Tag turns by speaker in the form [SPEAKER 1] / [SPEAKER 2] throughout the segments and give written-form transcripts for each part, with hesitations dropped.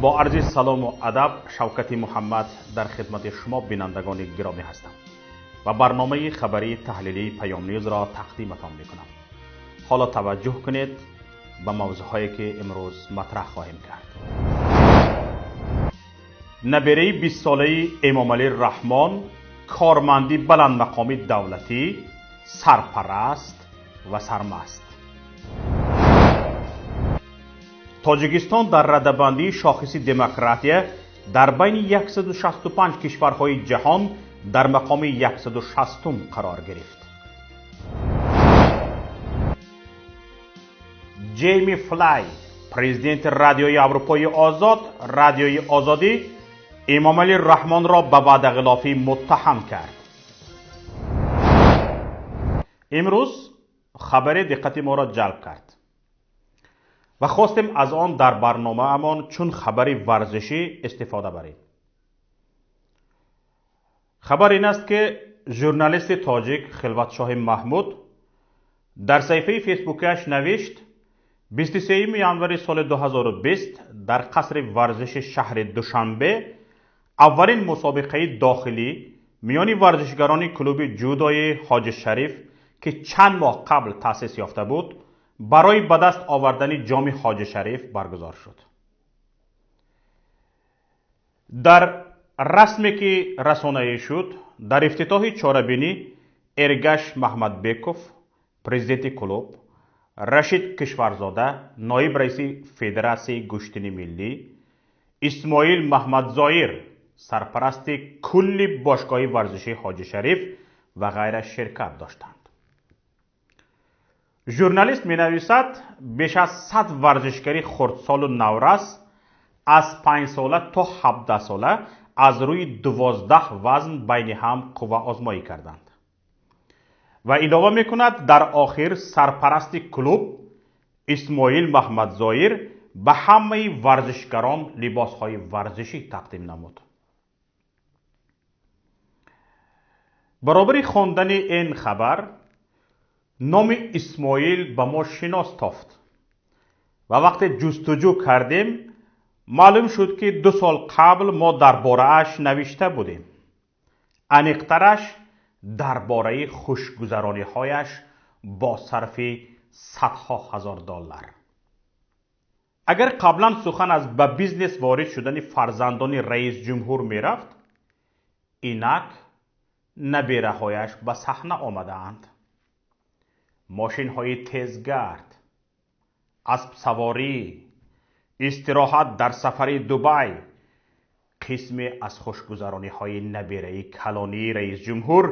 [SPEAKER 1] Бо арзи салому адаб Шавкати Муҳаммад дар хидмати шумо бинандагони гиромӣ ҳастам ва барномаи хабарии таҳлилии Паём Ньюзро тақдиматон мекунам. Ҳоло таваҷҷӯҳ кунед ба мавзӯъҳое ки имрӯз матраҳ хоҳем кард. Набераи 20-солаи Эмомалӣ Раҳмон, корманди баландмақоми давлатӣ, сарпараст ва сармаст. Тоҷикистон дар радабандии шохиси демократия дар байни 165 кишварҳои ҷаҳон дар мақоми 160 қарор гирифт. Ҷейми Флай, президенти Радиои Аврупои Озод, Радиои Озодӣ, Эмомалӣ Раҳмонро ба ваъдахилофӣ муттаҳам кард. Имрӯз хабаре диққати моро ҷалб кард ва хостем аз он дар барномаамон чун хабари варзишӣ истифода барем. Хабар ин аст, ки журналисти тоҷик Хилватшоҳи Маҳмуд дар саҳифаи фейсбукиаш навишт: 23 январи соли 2020 дар қасри варзиши шаҳри Душанбе аввалин мусобиқаи дохилӣ миёни варзишгарони клуби ҷудои Ҳоҷи Шариф, ки чанд моҳ қабл таъсис ёфта буд, барои ба даст овардани ҷоми Ҳоҷи Шариф баргузор шуд. Дар расме ки расонаӣ шуд, дар ифтитоҳи чорабинӣ Эргаш Маҳмадбеков, президенти клуб, Рашид Кишварзода, ноиб раиси Федератсияи гӯштини миллӣ, Исмоил Маҳмадзоир, сарпарасти кулли бошгоҳи варзишии Ҳоҷи Шариф ва ғайра ширкат доштанд. Журналист менависад, беш аз 100 варзишгари хурдсолу наврас аз 5сола то 17сола аз рӯи 12 вазн байни ҳам қувваозмоӣ карданд. Ва илова мекунад, дар охир сарпарасти клуб Исмоил Маҳмадзоир ба ҳамаи варзишгарон либосҳои варзишӣ тақдим намуд. Баробари хондани ин хабар номи Исмоил ба мо шинос тофт ва вақте ҷустуҷӯ кардем, маълум шуд, ки 2 сол қабл мо дар борааш навишта будем. Аниқтараш дар бораи хушгузарониҳояш бо сарфи садҳо ҳазор доллар. Агар қаблан сухан аз ба бизнес ворид шудани фарзандони раисҷумҳур мерафт, инак набераҳояш ба саҳна омадаанд. Мошинҳои тезгард, аспсаворӣ, истироҳат дар сафари Дубай қисме аз хушгузарониҳои набераи калонии раисҷумҳур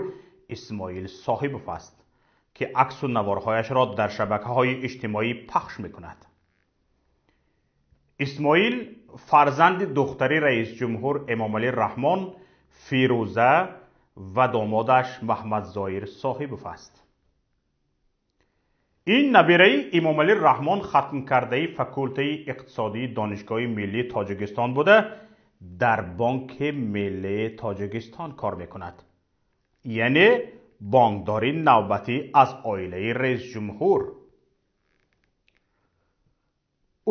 [SPEAKER 1] Исмоил Соҳибов аст, ки аксу наворҳояшро дар шабакаҳои иҷтимоӣ пахш мекунад. Исмоил фарзанди духтари раисҷумҳур Эмомалӣ Раҳмон, Фирӯза ва домодаш Маҳмадзоир Соҳибов аст. Ин набераи Эмомалӣ Раҳмон хатмкардаи факултаи иқтисодии Донишгоҳи миллии Тоҷикистон буда, дар Бонки миллии Тоҷикистон кор мекунад. Яъне бонкдори навбатӣ аз оилаи раисҷумҳур.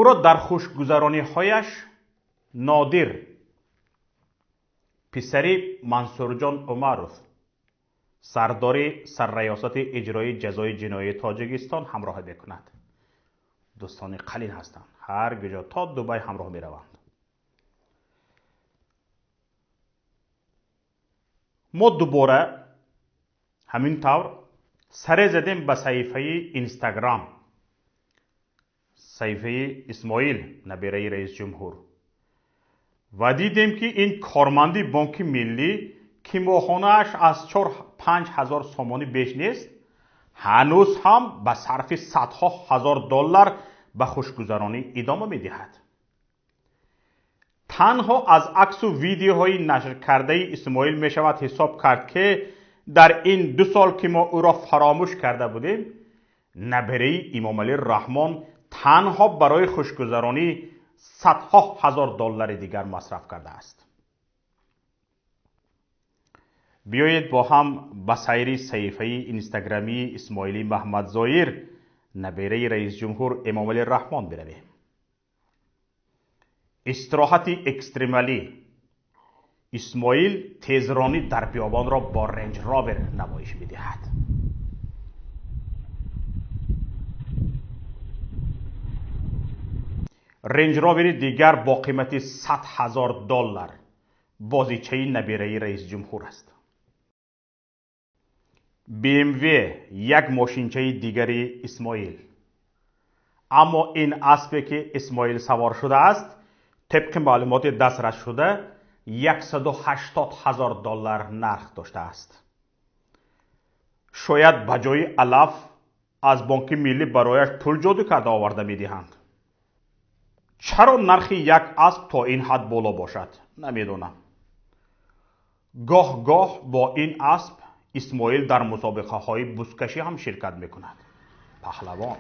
[SPEAKER 1] Ӯро дар хушгузарониҳояш Нодир, писари Мансурҷон Умаров, сардори сарраёсати иҷрои ҷазои ҷиноии Тоҷикистон ҳамроҳӣ мекунад. Дӯстони қалин ҳастанд, ҳар гуҷо то Дубай ҳамроҳ мераванд. Мо дубора ҳамин тавр саре задем ба саҳифаи Инстаграм, саҳифаи Исмоил, набераи раисҷумҳур, ва дидем, ки ин корманди Бонки миллӣ, ки моҳонааш аз 4-5 ҳазор сомонӣ беш нест, ҳанӯз ҳам ба сарфи садҳо ҳазор доллар ба хушгузаронӣ идома медиҳад. Танҳо аз аксу видеоҳои нашркардаи Исмоил мешавад ҳисоб кард, ки дар ин 2 сол, ки мо ӯро фаромӯш карда будем, набераи Эмомалӣ Раҳмон танҳо барои хушгузаронӣ садҳо ҳазор доллари дигар масраф кардааст. Биёед бо ҳам ба сайри саҳифаи инстаграмии Исмоили Маҳмадзоир, набераи раисҷумҳур Эмомалӣ Раҳмон биравем. Истироҳати экстремалӣ. Исмоил тезронӣ дар биёбонро бо Рендж Ровер намоиш медиҳад. Рендж Ровери дигар бо қимати 100 000 доллар бозичаи набираи раисҷумҳур аст. БМВ як мошинчаи дигари Исмоил. Аммо ин аспе, ки Исмоил савор шудааст, тибқи маълумоти дастрасшуда 180 000 доллар нарх доштааст. Шояд ба ҷои алаф аз Бонки Миллӣ барояш пул ҷоду карда оварда медиҳанд. Чаро нархи як асп то ин ҳад боло бошад, намедонам. Гоҳ-гоҳ бо ин асп Исмоил дар мусобиқаҳои бузкашӣ ҳам ширкат мекунад. Паҳлавон.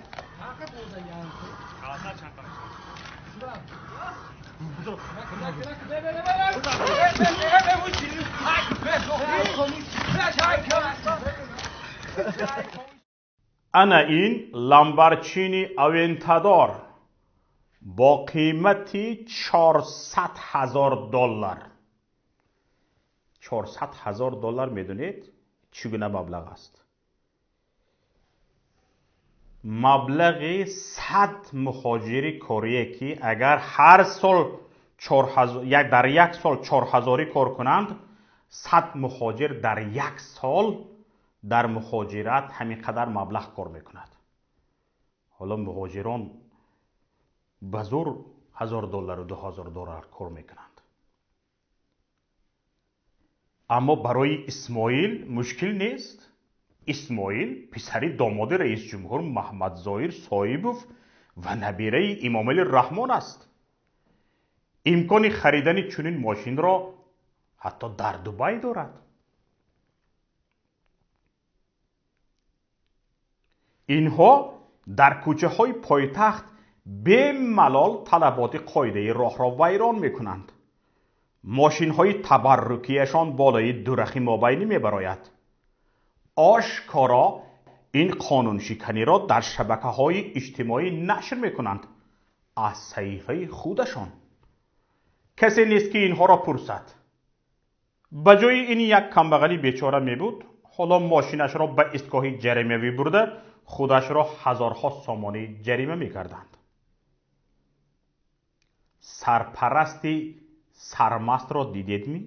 [SPEAKER 1] Ана ин Ламборҷини Авентадор бо қимати 400 000 доллар. 400 000 доллар, медонед, чӣ гуна маблағ аст? Маблағи 100 муҳоҷири корие, ки агар ҳар сол дар як сол 4000-ӣ кор кунанд, 100 муҳоҷир дар як сол дар муҳоҷират ҳамин қадар маблағ кор мекунад. Ҳоло муҳоҷирон ба зӯр 1000 доллару 2000 доллар кор мекунанд. Аммо барои Исмоил мушкил нест. Исмоил писари домоди раисҷумҳур Маҳмадзоир Соибов ва набираи Имомали Раҳмон аст. Имкони харидани чунин мошинро ҳатто дар Дубай дорад. Инҳо дар кӯчаҳои пойтахт бемалол талаботи қоидаи роҳро вайрон мекунанд. Мошинҳои табаррукияшон болои дурахи мобайнӣ мебарояд. Ошкоро ин қонуншиканиро дар шабакаҳои иҷтимоӣ нашр мекунанд аз саҳифаи худашон. Касе нест, ки инҳоро пурсад. Ба ҷои ин як камбағали бечора мебуд, ҳоло мошинашро ба истгоҳи ҷаримавӣ бурда, худашро ҳазорҳо сомонӣ ҷарима мекарданд. Сарпарасти сармастро дидедмӣ?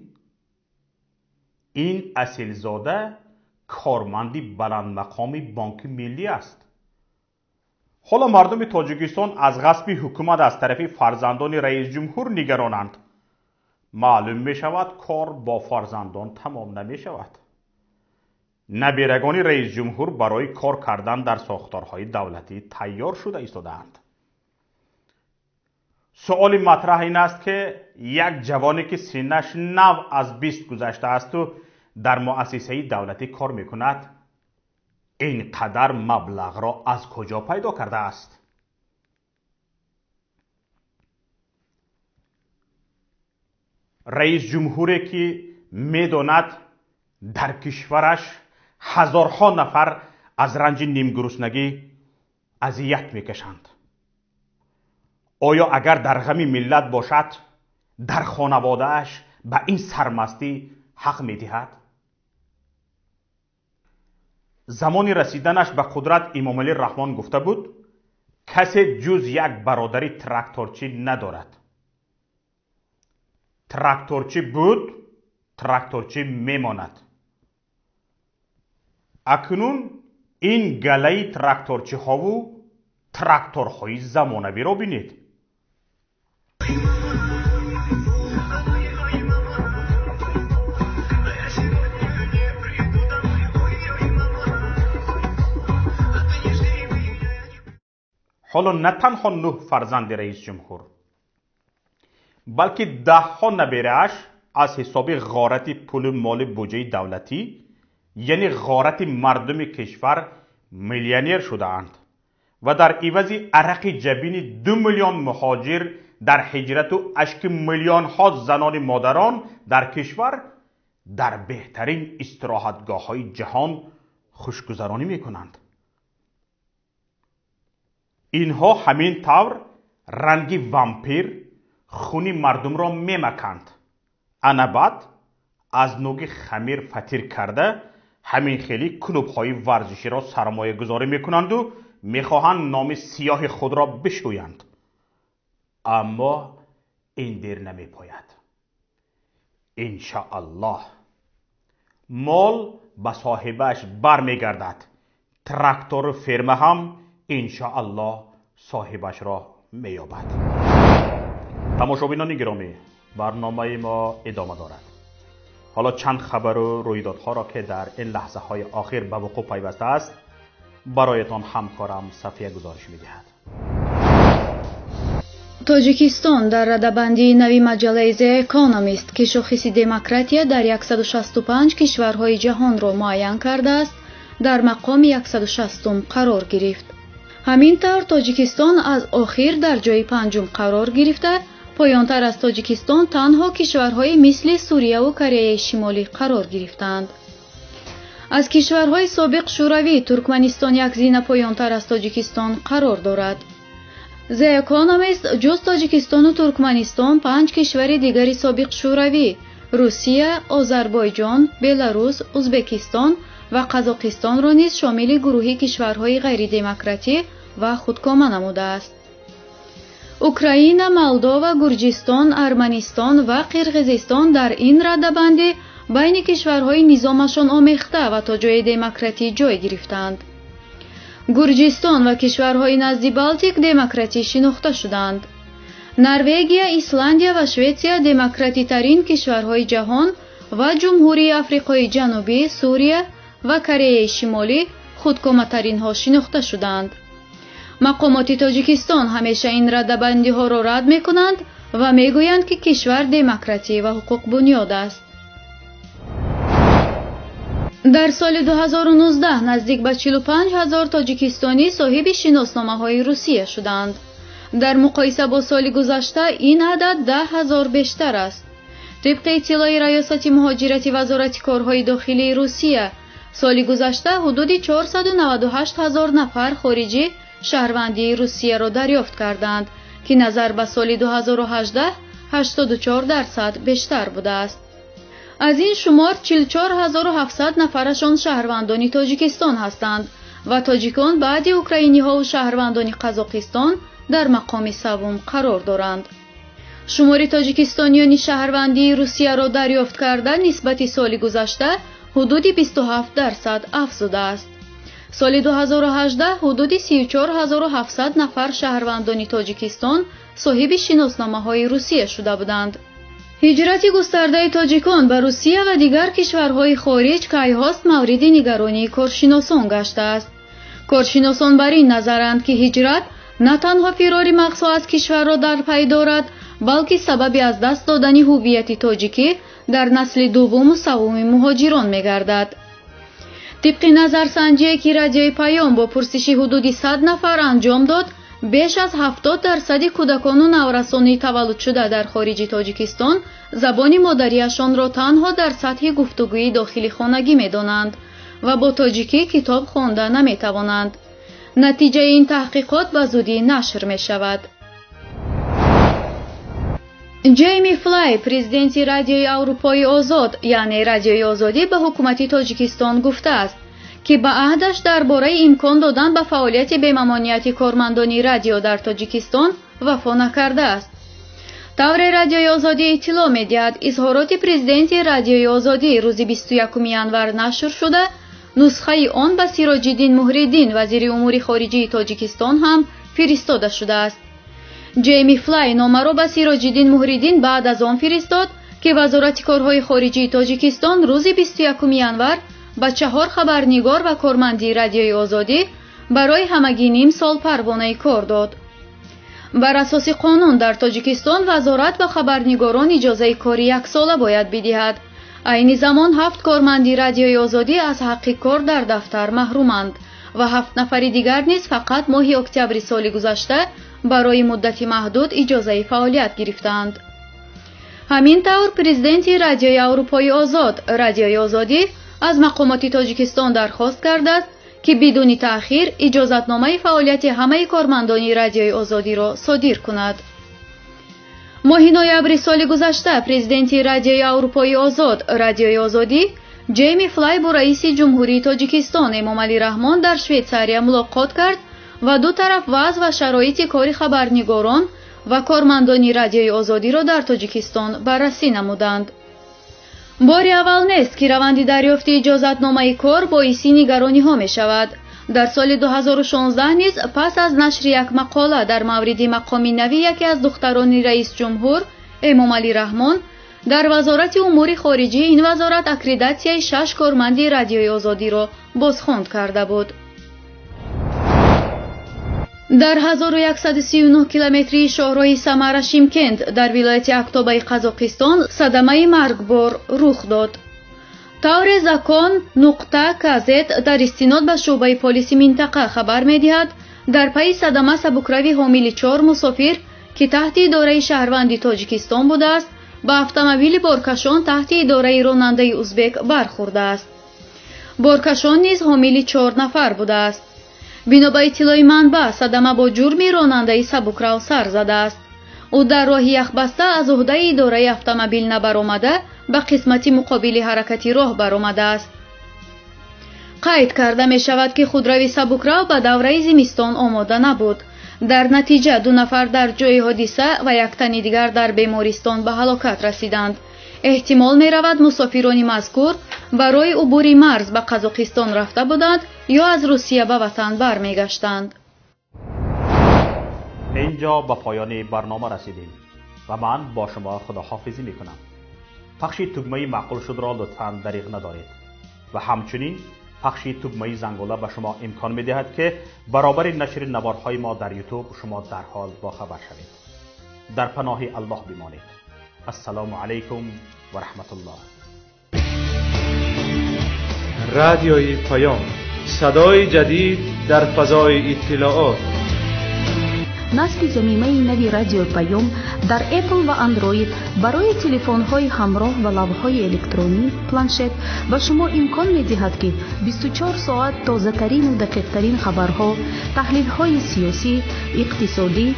[SPEAKER 1] Ин асилзода корманди баландмақоми Бонки Миллӣ аст. Ҳоло мардуми Тоҷикистон аз ғасби ҳукумат аз тарафи фарзандони раисҷумҳур нигаронанд. Маълум мешавад, кор бо фарзандон тамом намешавад. Набирагони раисҷумҳур барои кор кардан дар сохторҳои давлатӣ тайёр шуда истодаанд. Суоли матраҳ ин аст, ки як ҷавоне, ки синнаш нав аз 20 гузаштаасту дар муассисаи давлатӣ кор мекунад, ин қадар маблағро аз куҷо пайдо кардааст? Раисҷумҳуре, ки медонад, дар кишвараш ҳазорҳо нафар аз ранҷи нимгуруснагӣ азият мекашанд, оё агар дар ғами миллат бошад, дар хонаводааш ба ин сармастӣ ҳақ медиҳад? Замони расиданаш ба қудрат Имомалӣ Раҳмон гуфта буд, касе ҷуз як бародари тракторчӣ надорад. Тракторчӣ буд, тракторчӣ мемонад. Акнун ин галаи тракторчиҳову тракторҳои замонавиро бинед. Ҳоло на танҳо нӯҳ фарзанди раисҷумҳур, балки даҳҳо наберааш аз ҳисоби ғорати пулу моли буҷаи давлатӣ, яъне ғорати мардуми кишвар, миллионер шудаанд ва дар ивази арақи ҷабини 2 миллион муҳоҷир дар ҳиҷрату ашки миллионҳо занони модарон дар кишвар дар беҳтарин истироҳатгоҳҳои ҷаҳон хушгузаронӣ мекунанд. Инҳо ҳамин тавр ранги вампир Хуни мардумро мемаканд. Ана баъд аз нӯги хамир фатир карда ҳамин хели клубҳои варзиширо сармоягузорӣ мекунанду мехоҳанд номи сиёҳи худро бишӯянд. Аммо ин дер намепояд. Иншааллоҳ мол ба соҳибаш бармегардад. Трактору ферма ҳам иншааллоҳ соҳибашро меёбад. Тамошобинони гиромӣ, барномаи мо идома дорад. Ҳоло чанд хабару рӯйдодҳоро, ки дар ин лаҳзаҳои охир ба вуқӯъ пайвастааст, бароятон ҳамкорам Сафия гузориш медиҳад.
[SPEAKER 2] Тоҷикистон дар радабандии нави маҷаллаи The Economist, ки шохиси демократия дар 165 кишварҳои ҷаҳонро муайян кардааст, дар мақоми 160 қарор гирифт. Ҳамин тавр Тоҷикистон аз охир дар ҷои панҷум қарор гирифта, поёнтар аз Тоҷикистон танҳо кишварҳои мисли Сурияву Кореяи Шимолӣ қарор гирифтаанд. Аз кишварҳои собиқ Шӯравӣ Туркманистон як зина поёнтар аз Тоҷикистон қарор дорад. The Economist ҷуз Тоҷикистону Туркманистон панҷ кишвари дигари собиқ Шӯравӣ Русия, Озарбойҷон, Беларус, Узбекистон ва Қазоқистонро низ шомили гурӯҳи кишварҳои ғайридемократӣ ва худкома намудааст. Украина, Молдова, Гурҷистон, Арманистон ва Қирғизистон дар ин радабандӣ байни кишварҳои низомашон омехта ва то ҷои демократӣ ҷой гирифтаанд. Гурҷистон ва кишварҳои назди Балтик демократӣ шинохта шуданд. Норвегия, Исландия ва Шветсия демократитарин кишварҳои ҷаҳон ва Ҷумҳурии Африқои Ҷанубӣ, Сурия ва Кореяи Шимолӣ худкоматаринҳо шинохта шуданд. Мақомоти Тоҷикистон ҳамеша ин радабандиҳоро рад мекунанд ва мегӯянд, ки кишвар демократӣ ва ҳуқуқбунёд аст. Дар соли 2019 наздик ба 45 ҳазор тоҷикистонӣ соҳиби шиносномаҳои Русия шуданд. Дар муқоиса бо соли гузашта ин адад 10 ҳазор бештар аст. Тибқи иттилои Раёсати муҳоҷирати Вазорати корҳои дохилии Русия, соли гузашта ҳудуди 498 ҳазор нафар хориҷӣ шаҳрвандии Русияро дарёфт карданд, ки назар ба соли 2018 84% бештар будааст. Аз ин шумор 44700 нафарашон шаҳрвандони Тоҷикистон ҳастанд ва тоҷикон баъди украиниҳову шаҳрвандони Қазоқистон дар мақоми севум қарор доранд. Шумори тоҷикистониёни шаҳрвандии Русияро дарёфт карда нисбати соли гузашта ҳудуди 27% афзудааст. Соли 2018 ҳудуди 34700 нафар шаҳрвандони Тоҷикистон соҳиби шиносномаҳои Русия шуда буданд. Ҳиҷрати густардаи тоҷикон ба Русия ва дигар кишварҳои хориҷ кайҳост мавриди нигаронии коршиносон гаштааст. Коршиносон бар ин назаранд, ки ҳиҷрат на танҳо фирори мағзҳо аз кишварро дар пай дорад, балки сабаби аз даст додани ҳуввияти тоҷикӣ дар насли дуввуму севуми муҳоҷирон мегардад. Тибқи назарсанҷие, ки Радиои Паём бо пурсиши ҳудуди 100 нафар анҷом дод, беш аз 70% кӯдакону наврасони таваллудшуда дар хориҷи Тоҷикистон забони модариашонро танҳо дар сатҳи гуфтугӯи дохили хонагӣ медонанд ва бо тоҷикӣ китоб хонда наметавонанд. Натиҷаи ин таҳқиқот ба зудӣ нашр мешавад. Ҷейми Флай, президенти Радиои Аврупои Озод, яъне Радиои Озодӣ, ба ҳукумати Тоҷикистон гуфтааст, ки ба аҳдаш дар бораи имкон додан ба фаъолияти бемамониати кормандони радио дар Тоҷикистон вафо накардааст. Тавре Радиои Озодӣ иттилоъ медиҳад, изҳороти президенти Радиои Озодӣ рӯзи 21 январ нашр шуда, нусхаи он ба Сироҷиддин Муҳриддин, вазири умури хориҷии Тоҷикистон ҳам фиристода шудааст. Ҷейми Флай номаро ба Сироҷиддин Муҳриддин баъд аз он фиристод, ки Вазорати корҳои хориҷии Тоҷикистон рӯзи 21 январ ба 4 хабарнигор ва корманди Радиои Озодӣ барои ҳамагӣ ним сол парвонаи кор дод. Бар асоси қонун дар Тоҷикистон вазорат ба хабарнигорон иҷозаи кори яксола бояд бидиҳад. Айни замон 7 корманди Радиои Озодӣ аз ҳаққи кор дар дафтар маҳруманд ва 7 нафари дигар низ фақат моҳи октябри соли гузашта барои муддати маҳдуд иҷозаи фаъолият гирифтаанд. Ҳамин тавр президенти Радиои Аврупои Озод, Радиои Озодӣ аз мақомоти Тоҷикистон дархост кардааст, ки бидуни таъхир иҷозатномаи фаъолияти ҳамаи кормандони Радиои Озодиро содир кунад. Моҳи ноябри соли гузашта президенти Радиои Аврупои Озод, Радиои Озодӣ Ҷейми Флай бо раиси Ҷумҳурии Тоҷикистон Эмомалӣ Раҳмон дар Швейтсария мулоқот кард ва ду тараф вазъ ва шароити кори хабарнигорон ва кормандони Радиои Озодиро дар Тоҷикистон баррасӣ намуданд. Бори аввал нест, ки раванди дарёфти иҷозатномаи кор боиси нигарониҳо мешавад. Дар соли 2016 низ пас аз нашри як мақола дар мавриди мақоми нави яке аз духтарони раисҷумҳур Эмомалӣ Раҳмон дар Вазорати умури хориҷӣ ин вазорат аккредитатсияи 6 корманди Радиои Озодиро бозхонд карда буд. Дар 1139 километри шоҳроҳи Самара-Шимкент дар вилояти Актобаи Қазоқистон садамаи маргбор рух дод. Тавре закон нуқта кз дар истинод ба шӯъбаи полиси минтақа хабар медиҳад, дар пайи садама сабукрави ҳомили 4 мусофир, ки таҳти идораи шаҳрванди Тоҷикистон будааст, ба автомобили боркашон таҳти идораи ронандаи узбек бархӯрдааст. Боркашон низ ҳомили 4 нафар будааст. Бино ба иттилои манбаъ, садама бо ҷурми ронандаи сабукрав сар задааст. Ӯ дар роҳи яхбаста аз уҳдаи идораи автомобил набаромада ба қисмати муқобили ҳаракати роҳ баромадааст. Қайд карда мешавад, ки худрави сабукрав ба давраи зимистон омода набуд. Дар натиҷа 2 нафар дар ҷои ҳодиса ва як тани дигар дар бемористон ба ҳалокат расиданд. Эҳтимол меравад мусофирони мазкур барои убури марз ба Қазоқистон рафта буданд ё аз Русия ба ватан бармегаштанд.
[SPEAKER 1] Инҷо ба поёни барнома расидем ва ман бо шумо худоҳофизӣ мекунам. Пахши тугмаи маъқул шудро лутфан дариғ надоред ва ҳамчунин пахши тугмаи зангула ба шумо имкон медиҳад, ки баробари нашри наворҳои мо дар Ютуб шумо дарҳол бохабар шавед. Дар паноҳи Аллоҳ бимонед. Ассалому алайкум ва раҳматуллоҳ.
[SPEAKER 3] Радиои Паём, садои ҷадид дар фазои иттилоот.
[SPEAKER 4] Насби замимаи нави Радиои Паём дар Apple ва Android барои телефонҳои ҳамроҳ ва лавҳаҳои электронӣ, планшет ба шумо имкон медиҳад, ки 24 соат тозатарину дақиқтарин хабарҳо, таҳлилҳои сиёсӣ, иқтисодӣ,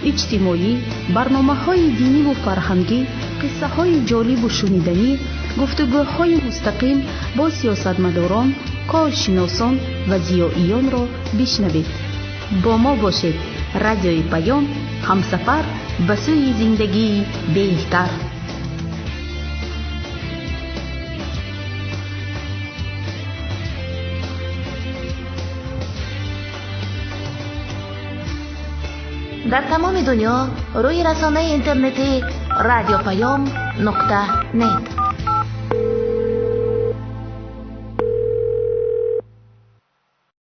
[SPEAKER 4] иҷтимоӣ, барномаҳои диниву фарҳангӣ, қиссаҳои ҷолибу шуниданӣ, гуфтугӯҳои мустақим бо сиёсатмадорон, коршиносон ва зиёиёнро бишнавед. Бо мо бошед. Радиои Паём ҳамсафар ба сӯи зиндагии беҳтар.
[SPEAKER 5] Дар тамоми дунё рӯи расонаи интернетии радиопаём.нет.